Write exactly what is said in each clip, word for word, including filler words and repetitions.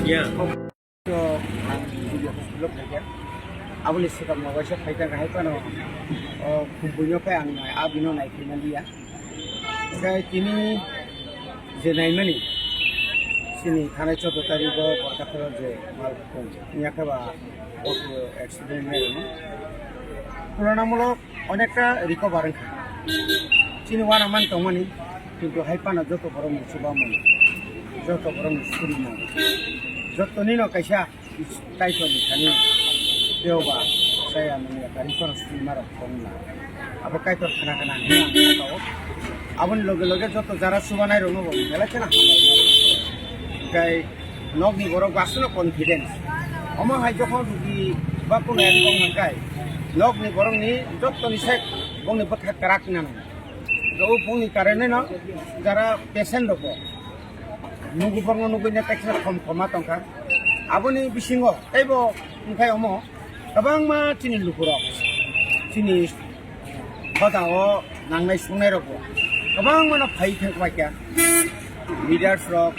To ang video khe upload khaikha. Aboni swkang no waisa phaikha, hai phano o khumbuino khe ang nai, abino nai khaimaliya. Khe tini je naimani, chini thanai choudo tarikh o Borkatharo je mal khum wngya khe ba auto accident wngya rwno. Tulanamulok onekta recover wngkha. Chini uanaman tongmani, kintu hai phano joto borokni chubamung, joto borokni surimung, jotonino kaisa Kaitorni thani tei oba chaya manya gari phano surimarok tongla. Abo Kaitor khna khna hwnwi ang sakao. Aboni loge loge joto jara chubanairokno bo belai kheno hambai. Tei nokni borok bo aswkno confidence. Omo hai jokhon rugi ba kuno ekdom hwnkhai, nokni borokni jottoni side bongni bwkha kwrak nang. O bongni kareneno jara patient rokbo nugwi bongno nugwi ne teksa thom thoma tongkha. Aboni bisingo teibo wngkhai omo kwbangma chini lukurok, chini hoda o nangnai sungnairokbo kwbangmano phai thang paikha. Leaders rok,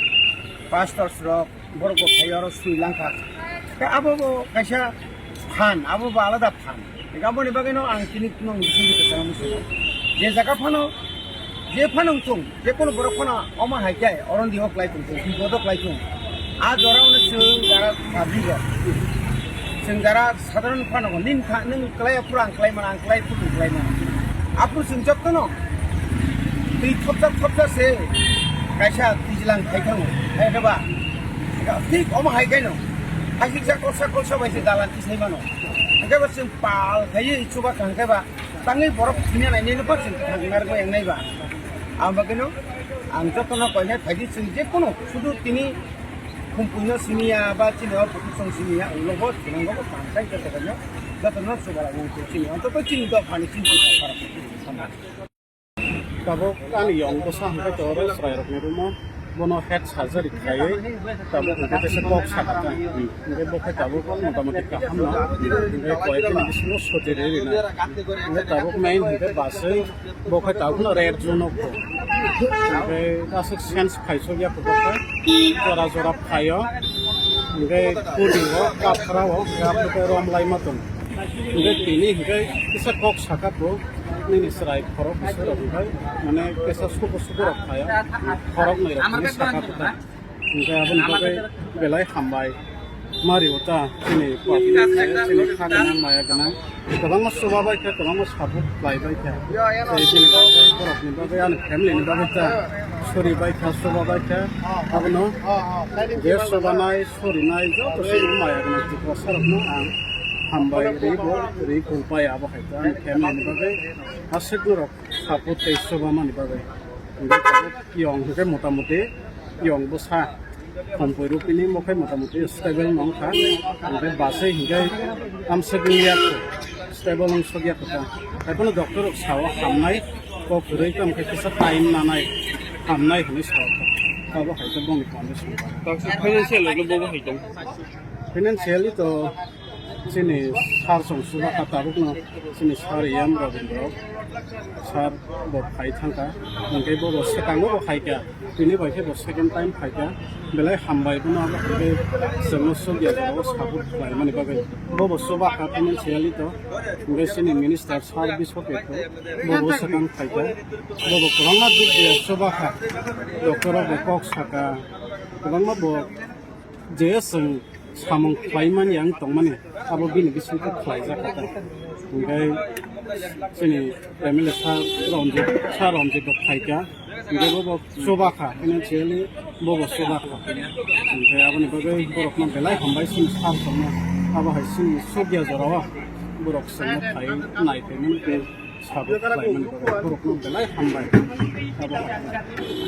pastors rok, borok bo phai oro sui langkha. Tei abo bo kaisa phan, abo bo alada phan. Tei aboni bagwino ang tini nwng bisingtwi kwchangma muchungo. Je jaga phano, je phano wngthung, je kono borok phano omo hai khe oron di hok lai tongthung, bipodo klai thung. A jora ono chwng jara public rok, chwng jara sadharon phano nini kha, nwng klai aphuru ang klai mano, ang klai aphuru nwng klai mano. Aphuru chwng jotono twi thopjak thopjak se kaisa twijlang khai thango. Hai khe ba, thik omo hai khe no, hai siksa kolsa kolsa bai se dalan tisai mano. Hingke bo chwng pal khaiwi chuba kha hingke ba tangwi borok thwina nainai no bo chwng thang narwknai wngnai ba. Ang bagwino ang jotono koinai phaidi chwng je kono sudu tini khumpuino simiya ba chini o bukuchung simiya ulo bo thwnango bo tangkai jotono jotono chuba lai wngkhe chini ontoto chini dophani chini. Tabuk ani yong bwsa hwnkhe to oro chwrairokni room-o bono head surgery khlaiwi tabuk hwnkhe teisa kok sakha ta. Hwnkhe bo khe tabuk motamoti kaham no, hwnkhe koyekdini bisingo soti rwi rwna. Hwnkhe tabuk main hwnkhe baswi bo khe tabuk no red zone o kho. Hwnkhe aswk sense khaisok ya kho bo khe jora jora phaio. Hwnkhe kudi o kaphra o hwnkhe abo khe rom lai ma tong. Hwnkhe tini hwnkhe kisa kok sakha bo. Nini chwrai khorok bwswk rok hwnkhe, mane, kesa suku suku rok khaio, khorok nwi rok hwnwi sakha bwkha. Hwnkhe aboni bagwi belai hambai. Mari o ta chini public, chini kha gwnang, maya gwnang, kwbangma chuba bai kha, kwbangma support khlai bai kha. Tei bini bagwi, borokni bagwi, ani family ni bagwi ta suri bai kha, chuba bai kha. Abono je chubanai, surinai, joto chini maya gwnang Tiprasa rokno ang hambai ri bo, ri kulpai abo hai ta ani family ni bagwi. Aswk norok support tei chuba mani bagwi. Hwnkhe tabuk yong hwnkhe motamoti yong bwsa Phompui Rupini bo khe motamoti stable no wngkha. Hwnkhe baswi hwnkhe amswk wngya kho, stable wng sokya kho ta. Haiphano doctor rok sao hamnai, kok kwrwi tamo khe kisa time nanai hamnai hwnwi sao. Abo hai khe bongni condition. Baksa financial rok no bobo hai tong. Financially to chini sir song sujakha tabukno, chini sir E M Rabindra sir bo phai thangkha, hwnkhe bobo swkango bo phaikha, tini bai khe bo second time phaikha, belai hambai bono abo hwnkhe chwngno sokya jorao support khlaimani bagwi. Bobo chubakha financially to, hwnkhe chini minister sir Biswa Keto bobo swkang phaikha, bobo kwbangma duk de chubakha, doctor rok bo kok sakha, kwbangma bo je chwng samung khlaimani ang tongmani, abo bini bisingtwi khlaijak kha ta. Hwnkhe chini M L A sir Ranjit, sir Ranjit rok phaikha, hwnkhe bobo chubakha, financially bobo chubakha. Hwnkhe aboni bagwi borokno belai hambai chini sir tongma, abo hai chini sokya jorao borok chwngno phai nai phaimani tei support khlaimani bagwi borokno belai hambai. Abo hai.